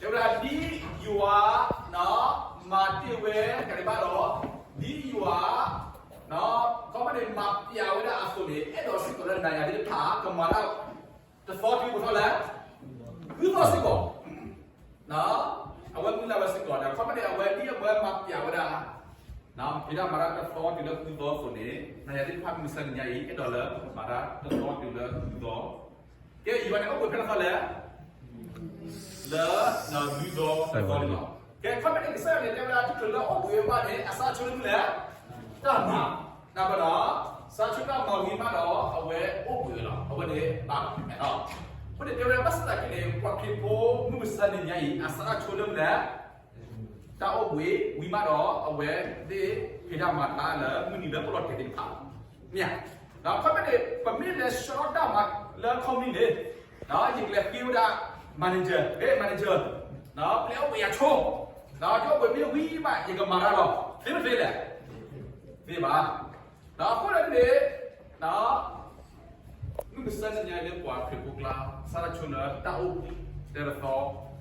တဲဝဲဒၣ်ဒ်ယွၤ မၤတ့ၢ်ဝဲတၢ်ဒံးဘၣ်ဒီး ဒ်ယွၤ ခီမ့ၢ်န့ၣ် မၤပျးဝဲဒၣ်အသိးန့ၣ် အဲၣ်ဒိးစ့ၢ်ကီးလၢနၤယၤသ့ၣ်တဖၣ် ကမၤတၢ်တသီတုၤပထီၣ်လဲၣ် ဃုသီစ့ၢ်ကီး အဝဲမုၢ်လၢ်ဝဲစ့ၢ်ကီးဒီး ခီမ့ၢ်န့ၣ် အဝဲဒ်အဝဲမၤပျးဝဲဒၣ် ဖံးတၢ်မၤတၢ်တသီတုၤလၢဃုသီအသိးန့ၣ် နၤယၤသ့ၣ်တဖၣ်မုၢ်မဆါတနံၤညါအံၤ အဲၣ်ဒိးလၢမၤတၢ်တသီတုၤလၢဃုသီ ကဲယွၤန့ၣ်အိၣ်ဘှံးဖဲလဲၣ်သီလဲၣ် လၢနဃုသီတသီန့ၣ်လီၤ. ကဲခီမ့ၢ်န့ၣ် ကစၢ်ယွၤန့ၣ်တဲဝဲဒၣ် တချုးလၢအိၣ်ဘှံးဝဲဘၣ်န့ၣ် အစးဆိလၢမနုၤလဲၣ် တၢ်မၤ တၢ်ဘၣ်ဒီး စးဆိတၢ်မၤဝံၤမးဒီး အဝဲအိၣ်ဘှံးဝဲလီၤ. အဝဲန့ၣ်ဘၣ်လီၤ အဃိန့ၣ်တဲဝဲဒၣ်ဘၣ်ဆၣ်သနာ်က့န့ၣ် ပှၤခရံာ်ဖိမုၢ်မဆါတနံၤညါအံၤ အစးထီၣ်ဆိလၢမနုၤလဲၣ် တၢ်အိၣ်ဘှံးဝံၤမးဒီး အဝဲသ့ၣ်ဖံးတၢ်မၤတၢ်လၢမုၢ်နံၤလၢအိၣ်လီၤတဲာ်သ့ၣ်တဖၣ်လီၤ. မ့ၢ်ဧါ. ဒီးခီမ့ၢ်န့ၣ် ပမ့ၢ်လဲၤဆှၢတၢ်မၤလၢ company န့ၣ် ယကလဲၤဃ့ဝဲဒၣ် manager ဟဲ manager ပျဲအိၣ်ဘှံးယၤဆိ ဒီးယအိၣ်ဘှံးမ့ၢ်ဝံၤဘၣ် ယကမၤတၢ်လီၤ. သ့မ့ၢ်သ့လဲၣ် သ့ဘၣ်. ဒီးအဃိန့ၣ်န့ၣ် မုၢ်မဆါတနံၤညါလၢပှၤခရံာ်ဖိကျါ စးထီၣ်ဆိလၢတၢ်အိၣ်ဘှံး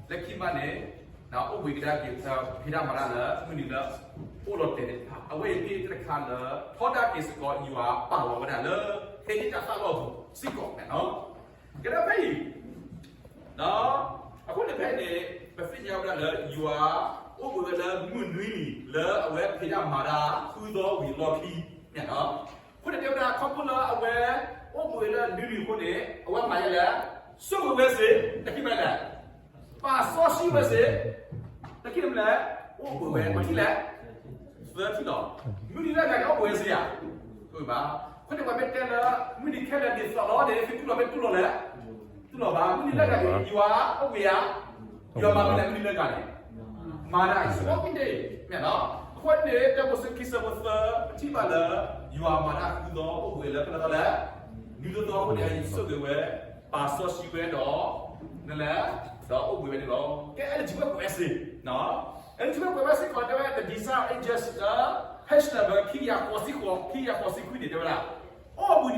တသီ လၢခံမးန့ၣ် အိၣ်ဘှံးကဒါက့ၤ ဖံးတၢ်မၤတၢ်လၢမုၢ်နံၤလၢ အိၣ်လီၤတဲာ်သ့ၣ်တဖၣ် အဝဲအံၤမ့ၢ်တၢ်တခါလၢ ထီဒါက့ၤစ့ၢ်ကီးယွၤပာ်လီၤဝဲဒၣ်လၢ ဖဲန့ၣ်တၢ်သၣ်လီၢ်ပူၤစ့ၢ်ကီးန့ၣ်လီၤ. ကဲဒီးဖဲအံၤ အဃိန့ၣ်ဖဲန့ၣ် ပသ့ၣ်ညါဝဲဒၣ်လၢယွၤ အိၣ်ဘှံးဝဲလၢမုၢ်နွံနံၤ လၢအဝဲဖံးတၢ်မၤတၢ်ဃုသီဝံၤအလီၢ်ခံန့ၣ်လီၤ. အဃိန့ၣ်တဲဝဲဒၣ် ခီဖျိလၢအဝဲ အိၣ်ဘှံးဝဲလၢနွံနံၤအဃိန့ၣ် အဝဲမၤယဲလဲၣ် ဆိၣ်ဂ့ၤဝဲစ့ၢ် တၢ်ခံမံၤလဲၣ် ပာ်စီဆှံဝဲစ့ၢ် တၢ်ခံမံၤလဲၣ် အိၣ်ဘှံးဝဲ ပှၤထံၣ်လဲၣ် သၢထံၣ်လီၤ. မုၢ်နံၤလၢအဂၤန့ၣ် အိၣ်ဘှံးဝဲစ့ၢ်ဧါ ဘၣ်. အဃိန့ၣ် ပှၤမ့ၢ်တဲလၢ မုၢ်နံၤခဲလၢာ်န့ၣ်သီလီၤန့ၣ် သုတူၢ်လိာ်မ့ၢ်တူၢ်လိာ်လဲၣ် တူၢ်လိာ်ဘၣ်. မုၢ်နံၤလၢအဂၤန့ၣ် ယွၤအိၣ်ဘှံးဧါ ယွၤမၤမနုၤလဲၣ် မုၢ်နံၤလၢအဂၤန့ၣ် မၤတၢ်အံၤ စ့ၢ်ကီး မ့ၢ်နီၤ. အဃိန့ၣ် တၢမိၤၡ့ခံဆၢဖိသၢ ပထံၣ်ဘၣ်လၢ ယွၤမၤတၢ်ဃုသီ အိၣ်ဘှံးလၢဖဲလဲၣ်သီလဲၣ် နွံသီအဃိန့ၣ် ယဆိၣ်ဂ့ၤဝဲ ပာ်စီဆှံဝဲဒီး နလဲၣ် ဒီးအိၣ်ဘှံးဝဲန့ၣ်လီၤ. ကဲ အဲလၢခံဝဲကွဲးဝဲစ့ၢ် အဲလၢခံဝဲကွဲးဝဲစ့ၢ်ကီး တဲဝဲ the desire angels လၢ ဖဲဆၢဘၢ ခံကယၤဃိးဆံဃိး ခံကယၤဃိးဆံခွံန့ၣ် တဲဝဲဒၣ် အိၣ်ဘှံ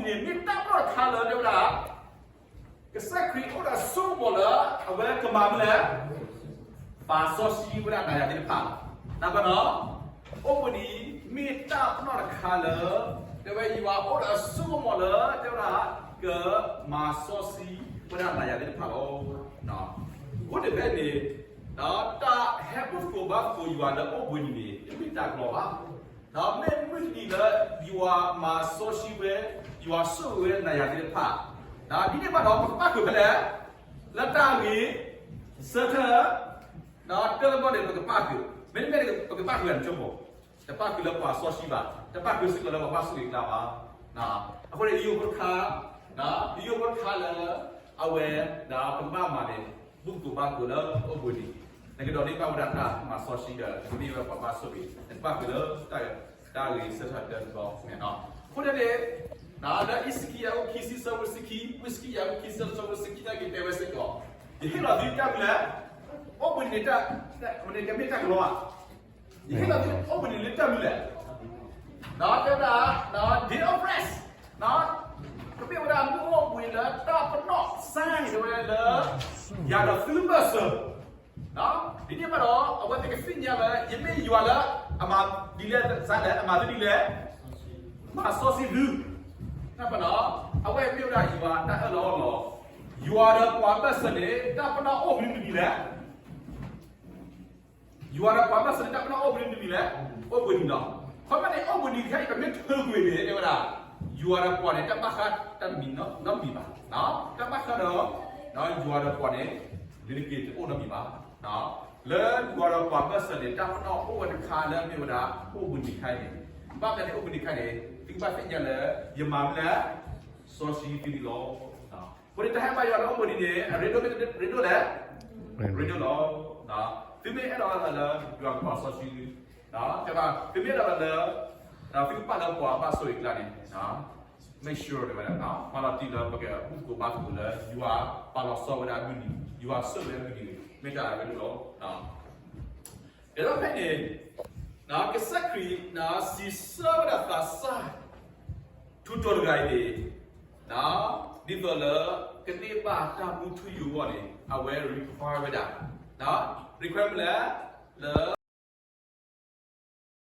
းနံၤန့ၣ် မ့ၢ်တၢ်ပနီၣ်တခါလၢ တဲဝဲဒၣ် ကစၢ်ခရံာ်အိၣ်ဒီးစိကမီၤလၢ အဝဲကမၤမနုၤလဲၣ် ပာ်စီဆှံဝဲဒၣ်နၤယၤသ့ၣ်တဖၣ်လီၤ. နၢ်ပၢၢ်နီၤ အိၣ်ဘှံးနံၤ မ့ၢ်တၢ်ပနီၣ်တခါလၢ တဲဝဲယွၤအိၣ်ဒီးစိကမီၤလၢ တဲဝဲဒၣ် ကမၤစီဆှံဝဲဒၣ်နၤယၤသ့ၣ်တဖၣ်လီၤ. အဃိန့ၣ်ဖဲန့ၣ် တၢ်ဟဲအိၣ်သကိးဘါသကိးယွၤလၢအိၣ်ဘှံးနံၤန့ၣ် တမ့ၢ်တၢ်ကလီဘၣ်. ဒီးမ့ၢ်မုၢ်တနံၤလၢ ယွၤမၤစီဆှံဝဲ ယွၤဆိၣ်ဂ့ၤဝဲနၤယၤသ့ၣ်တဖၣ် ဒ်န့ၣ်ဘၣ်ဒီး ပကပၣ်ဃုာ်ဖဲလဲၣ် လၢတၢ်ဂ့ၤဆၢထၢၣ် ဒီးတၢ်တဘျီန့ၣ် ပကပၣ်ဃုာ် မ့တမ့ၢ် ပကပၣ်ဃုာ်အတကၠိဖိ တပၣ်ဃုာ်လၢပှၤစီဆှံဘၣ် တပၣ်ဃုာ်စ့ၢ်ကီးလၢပှၤဘၣ်ဆိၣ်ဂ့ၤအကျါဘၣ်. အဃိန့ၣ် ယိယိဖိတခါ ယိယိဖိတခါလၢ အဝဲ ဒီးပကဘၣ်မၤန့ၣ် ဘူၣ်သကိးဘါသကိးလၢအိၣ်ဘှံးနံၤ နကဒိးန့ၢ်ဘၣ်ဝဲဒၣ်တၢ်မၤစီဆှံဒီး နကမ့ၢ်ဝဲပှၤဘၣ်ဆိၣ်ဂ့ၤ နကပၣ်ဃုာ်လၢ တၢ်ဂ့ၤဆၢထၢၣ်တၢ်တဘျီန့ၣ်လီၤ. အဃိန့ၣ် လၢအံးစကံယၤအခိၣ်ခံဆံ ဆၢဖိတဆံခံ အံးစကံယၤအခိၣ်ခံဆံ ဆၢဖိတဆံခံ တၢ်ဂ့ၢ်တဲဝဲစ့ၢ်ကီး ယဟ့ၣ်လီၤသုတၢ်မနုၤလဲၣ် အိၣ်ဘှံးနံၤန့ၣ် တၢ် မ့ၢ်တၢ်ကလီဧါ ယဟ့ၣ်လီၤသုအိၣ်ဘှံးနံၤလၢတၢ်မနုၤလဲၣ် ဒီးတဲဝဲဒၣ် day of rest ကမ့ၢ်ဝဲဒၣ်မုၢ်အိၣ်ဘှံးလၢတၢ်ပနီၣ် sign တဲဝဲလၢ ယၤဒီးသုဘၢၣ်စၢၤ ဒ်န့ၣ်ဘၣ်ဒီး အဝဲသ့ၣ်ကသ့ၣ်ညါလၢ ယမ့ၢ်ယွၤလၢ အမၤဒ်လဲၣ် စၢ်လဲၣ် အမၤသုဒ်လဲၣ် မၤစီဆှံသု နၢ်ပၢၢ်နီၤ အဝဲမ့ၢ်ဝဲဒၣ်ယွၤတၢ်အၢၣ်လီၤအီလီၤ ယွၤဒီးပှၤဘၢၣ်စၢၤန့ၣ် တၢ်ပနီၣ်အိၣ်ဘှံးနံၤတမံၤလဲၣ် ယွၤဒီးပှၤဘၣ်ဆိၣ်ဂ့ၤတၢ်ပနီၣ်အိၣ်ဘှံးနံၤတမံၤလဲၣ်, အိၣ်ဘှံးနံၤလီၤ. ခီမ့ၢ်န့ၣ် အိၣ်ဘှံးနံၤခဲအံၤ ပမ့ၢ်ထုးကွံာ်န့ၣ် တဲဝဲဒၣ်, ယွၤဒီးပှၤန့ၣ် တၢ်ဘၣ်ဃးတၢ်တမံၤနီတမံၤဘၣ်. တၢ်ဘၣ်ဃးဒီး ယွၤဒီးပှၤန့ၣ် ဒုးတက့ၤတအိၣ်နီတမံၤဘၣ်. လၢယွၤဒီးပှၤဘၣ်ဆိၣ်ဂ့ၤန့ၣ် တၢ်ပနီၣ်အိၣ်ဝဲတခါလၢမ့ၢ်ဝဲဒၣ် အိၣ်ဘှံးနံၤခဲအံၤန့ၣ်, ဘၣ်မနုၤန့ၣ် အိၣ်ဘှံးနံၤခဲအံၤန့ၣ် သုကဘၣ်သ့ၣ်ညါလၢ ယမၤမနုၤလဲၣ်, စီဆှံသုန့ၣ်လီၤ. အဃိန့ၣ် တၢ်ဟဲဘါယွၤလၢအိၣ်ဘှံးနံၤန့ၣ် အရ့ဒိၣ်မ့ၢ်တရ့ဒိၣ်လဲၣ်, ရ့ဒိၣ်လီၤ. သုမ့ၢ်အဲၣ်ဒိးလၢ ယွၤကပာ်စီဆှံသု, သုမ့ၢ်အဲၣ်ဒိးလၢ သုကပာ်လၢပှၤဘၣ်ဆိၣ်ဂ့ၤအကျါန့ၣ် make sure တဲဝဲဒၣ် မၤလီၤတံၢ်လၢပကဘူၣ်သကိးဘါသကိးလၢ ယွၤပာ်လီၤဆီဝဲဒၣ်အမုၢ်နံၤ, ယွၤဆိၣ်ဂ့ၤဝဲအမုၢ်နံၤ မ့ၢ်တၢ်အရ့ဒိၣ်လီၤ. ဒီးဖဲန့ၣ် ကစၢ်ခရံာ် စံးဆၢဝဲဒၣ်သးစၢ် ထူးတီၤတဂၤအံၤန့ၣ် ဒ်သိးလၢ ကန့ၢ်ဘၣ်တၢ်မူထူယိာ်အဂီၢ်န့ၣ် အဝဲ require ဝဲဒၣ် requirement လၢ လၢ